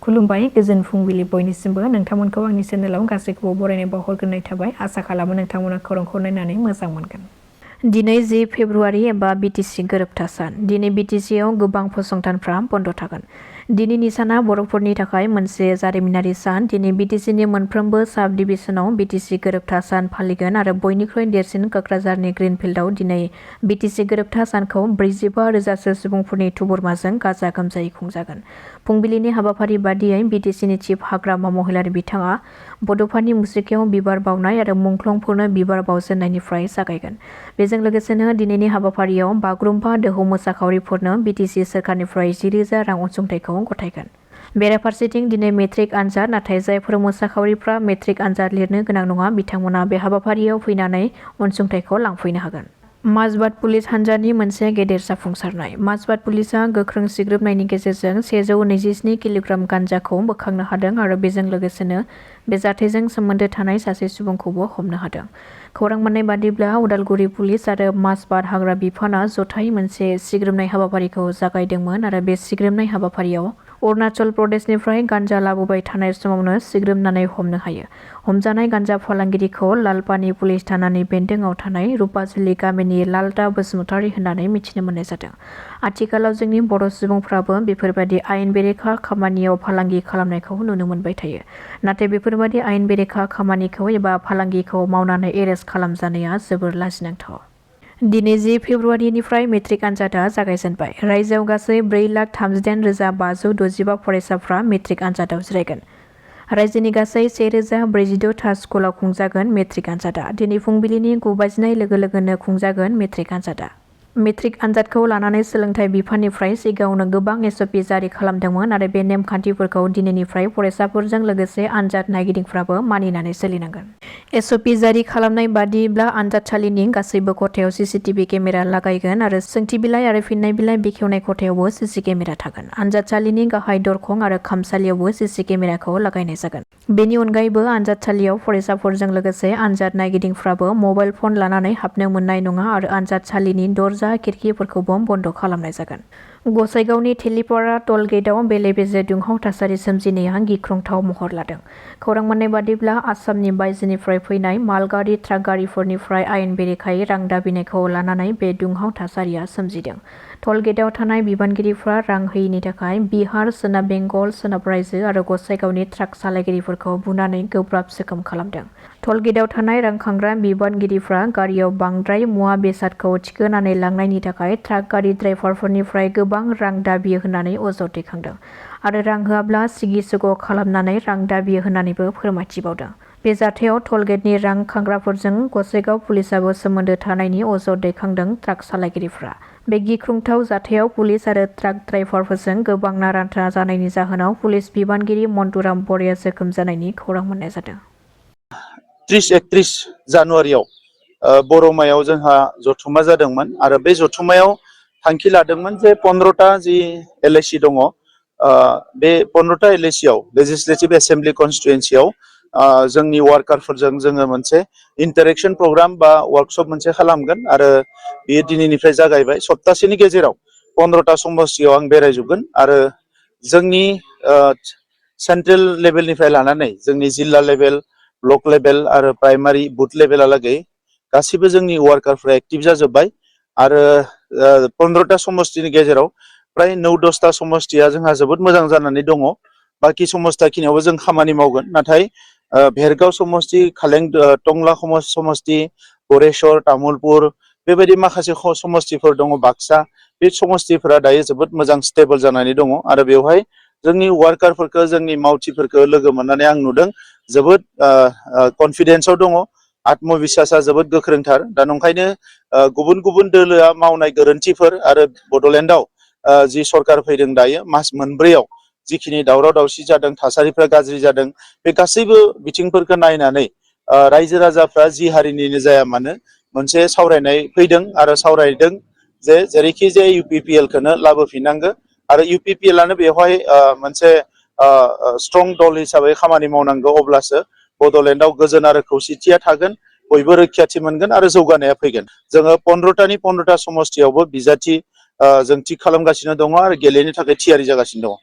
खुलुमबाय गोजोन फुंबिलि बयनिसिमबो नोंथांमोनखौ आंनि चेनेलाव गासैखौबो बरायनाय बावहरग्रोनाय थाबाय आसा खालामो नोंथांमोना खौरांखौ नायनानै मोजां मोनगोन। दिनै 10 फेब्रुआरि एबा बिटिसि गोरोबथा सान। दिनै बिटिसिआव गोबां फसंथानफ्रा बन्द थागोन। दिनैनि साना बर'फोरनि थाखाय मोनसे जारिमिनारि सान। दिनै बिटिसिनि मोनफ्रोमबो साब डिभिजनाव बिटिसि गोरोबथा सान फालिगोन आरो बयनिख्रुइ देरसिन क'क्राझारनि ग्रिनफिल्डआव दिनै बिटिसि गोरोबथा सानखौ 45,000सो सुबुंफोरनि थुबुरमाजों गाजा गोमजायै खुंजागोन। फुंबिलिनि हाबाफारि बादियै बिटिसिनि चिफ हाग्रामा महिलारि बिथाङा बड'फानि मुसुखायाव बिबार बावनाय आरो मुंख्लंफोरनो बिबार बावजेननायनिफ्राय जागायगोन। बेजों लोगोसेनो दिनैनि हाबाफारियाव बागुरुम्बा दोहौ मोसाखावरिफोरनो बिटिसि सोरखारनिफ्राय 10,000 रां अनसुंथाइखौ गथायगोन। बेराफारसेथिं दिनै मेट्रिक आनजाद, नाथाय जायफोर मोसाखावरिफ्रा मेट्रिक आनजाद लिरनो गोनां नङा बिथांमोना बे हाबाफारियाव फैनानै अनसुंथाइखौ लांफैनो हागोन। माजबाद पुलिस हान्जानि मोनसे गेदेर जाफुंसारनाय। माजबाद पुलिसआ गोख्रों सिग्रोमनायनि गेजेरजों 127 किल'ग्राम गान्जाखौ बोखांनो हादों आरो बेजों लोगोसेनो बे जाथायजों सोमोन्दो थानाय सासे सुबुंखौबो हमनो हादों। खौरां मोननाय बादिब्ला उदालगुरि पुलिस आरो माजबाद हाग्रा बिफाना जथायै मोनसे सिग्रोमनाय हाबाफारिखौ जागायदोंमोन आरो बे सिग्रोमनाय हाबाफारियाव अरुणाचल प्रदेशनिफ्राय गान्जा लाबोबाय थानाय समावनो सिग्रोमनानै हमनो हायो। हमजानाय गान्जा फालांगिरिखौ लालपानि पुलिस थानानि बेन्दोंआव थानाय रुपाजुलि गामिनि लालटा बसुमतारी होननानै मिथिनो मोननाय जादों। आथिखालाव जोंनि बर' सुबुंफ्राबो बेफोरबायदि आयेन बेरेखा खामानियाव फालांगि खालामनायखौ नुनो मोनबाय थायो। नाथाय बेफोरबायदि आयेन बेरेखा खामानिखौ एबा फालांगिखौ मावनानै एरेस्ट खालामजानाया जोबोर लाजिनांथाव। दिनै 10 फेब्रुआरिनिफ्राय मेट्रिक आनजादा जागायजेनबाय। रायजोआव गासै 4,38,565 फरायसाफ्रा मेट्रिक आनजादाव जिरायगोन। रायजोनि गासै 1,046 था स्कुलाव खुंजागोन मेट्रिक आनजादा। दिनै फुंबिलिनि 9 बाजिनाय लोगो लोगोनो खुंजागोन मेट्रिक आनजादा। मेट्रिक आनजादखौ लानानै सोलोंथाइ बिफाननिफ्राय सिगाङावनो गोबां एसअपि जारि खालामदोंमोन आरो बे नेमखान्थिफोरखौ दिनैनिफ्राय फरायसाफोरजों लोगोसे आनजाद नायगिरिफ्राबो मानिनानै सोलिनांगोन। एसअपि जारि खालामनाय बादिब्ला आनजादसालिनि गासैबो खथायाव CCTV केमेरा लागायगोन आरो सोंथि बिलाइ आरो फिन्नाय बिलाइ बेखेवनाय खथायावबो CC केमेरा थागोन। आनजादसालिनि गाहाय दरखं आरो खामसालियावबो CC केमेराखौ लागायनाय जागोन। बेनि अनगायैबो आनजादसालियाव फरायसाफोरजों लोगोसे आनजाद नायगिरिफ्राबो मबाइल फन लानानै हाबनो मोननाय नङा आरो आनजादसालिनि दरजा खिरखिफोरखौबो बन्द खालामनाय जागोन। गसाइगावनि थेलिपारा टल गेटआव बेले-बेजे दुंहाव थासारि सोमजिनाया गिख्रंथाव महर लादों। खौरां मोननाय बादिब्ला आसामनि बायजोनिफ्राय फैनाय मालगारि ट्राक गारिफोरनिफ्राय आयेन बेरेखायै रां दाबिनायखौ लानानै बे दुंहाव थासारिया सोमजिदों। टल गेटआव थानाय बिबानगिरिफ्रा रां होयैनि थाखाय बिहार, सोनाब बेंगल, सोनाब रायजो आरो गसाइगावनि ट्राक सालायगिरिफोरखौ बुनानै गोब्राब जोखोम खालामदों। टल गेटआव थानाय रांखांग्रा बिबानगिरिफ्रा गारियाव बांद्राय मुवा बेसादखौ थिखोनानै लांनायनि थाखाय ट्राक गारि ड्राइभारफोरनिफ्राय गोबां रां दाबियो होननानै अजद दैखांदों आरो रां होआब्ला सिगि-सिग' खालामनानै रां दाबियो होननानैबो फोरमायथिबावदों। बे जाथायाव टल गेटनि रां खांग्राफोरजों गसाइगाव पुलिसाबो सोमोन्दो थानायनि अजद दैखांदों ट्राक सालायगिरिफ्रा। बे गिख्रंथाव जाथायाव पुलिस आरो ट्राक ड्राइभारफोरजों गोबां नारा-नाथा जानायनि जाहोनाव पुलिस बिबानगिरि मन्टुराम बर'आ जोखोम जानायनि खौरां मोननाय जादों। 30-31 जानुवारियाव बर'मायाव जोंहा जथुमा जादोंमोन आरो बे जथुमायाव थांखि लादोंमोन जे 15टा जि LAC दङ बे 15टा LACआव लेजिस्लेटिभ एसेम्बलि कनस्टिटुएन्सियाव जोंनि वार्कारफोरजों जोङो मोनसे इन्टारेक्सन प्रग्राम बा वार्कशप मोनसे खालामगोन आरो बेयो दिनैनिफ्राय जागायबाय। सप्तासेनि गेजेराव 15टा समस्तियाव आं बेरायजोबगोन आरो जोंनि सेन्ट्रेल लेभेलनिफ्राय लानानै जोंनि जिल्ला लेभेल, ब्लक लेभेल आरो प्राइमारि बुथ लेभेलहालागै गासिबो जोंनि वार्कारफ्रा एक्टिभ जाजोब्बाय आरो 15टा समस्तिनि गेजेराव प्राय 9-10टा समस्तिया जोंहा जोबोद मोजां जानानै दङ। बाखि समस्तिखिनियावबो जों खामानि मावगोन। नाथाय भेरगाव समस्ति, टंला समस्ति, गरेस्वर, तामुलपुर बेबायदि माखासे समस्तिफोर दङ बाक्सा बे समस्तिफोरा दायो जोबोद मोजां स्टेबल जानानै दङ आरो बेवहाय जोंनि वार्कारफोरखौ जोंनि मावथिफोरखौ लोगो मोननानै आं नुदों जोबोद कनफिडेन्सआव दङ। आत्मबिश्वासा जोबोद गोख्रोंथार। दा नंखायनो गुबुन गुबुन दोलोआ मावनाय गोरोन्थिफोर आरो बड'लेण्डआव जि सरकार फैदों दायो मास मोनब्रैयाव जिखिनि दावराव-दावसि जादों, थासारिफ्रा गाज्रि जादों, बे गासैबो बिथिंफोरखौ नायनानै रायजो राजाफ्रा जि हारिनिनो जाया मानो मोनसे सावरायनाय फैदों आरो सावरायदों जे जेरैखि जाया UPPL-खौनो लाबोफिननांगौ आरो UPPL-आनो बेवहाय मोनसे स्ट्रं दल हिसाबै खामानि मावनांगौ। अब्लासो बड'लेण्डआव गोजोन आरो खौसेथिया थागोन, बयबो रैखाथि मोनगोन आरो जौगानाया फैगोन। जोङो 15टा समस्तियावबो बिजाथि जों थिग खालामगासिनो दङ आरो गेलेनो थाखाय थियारि जागासिनो दङ।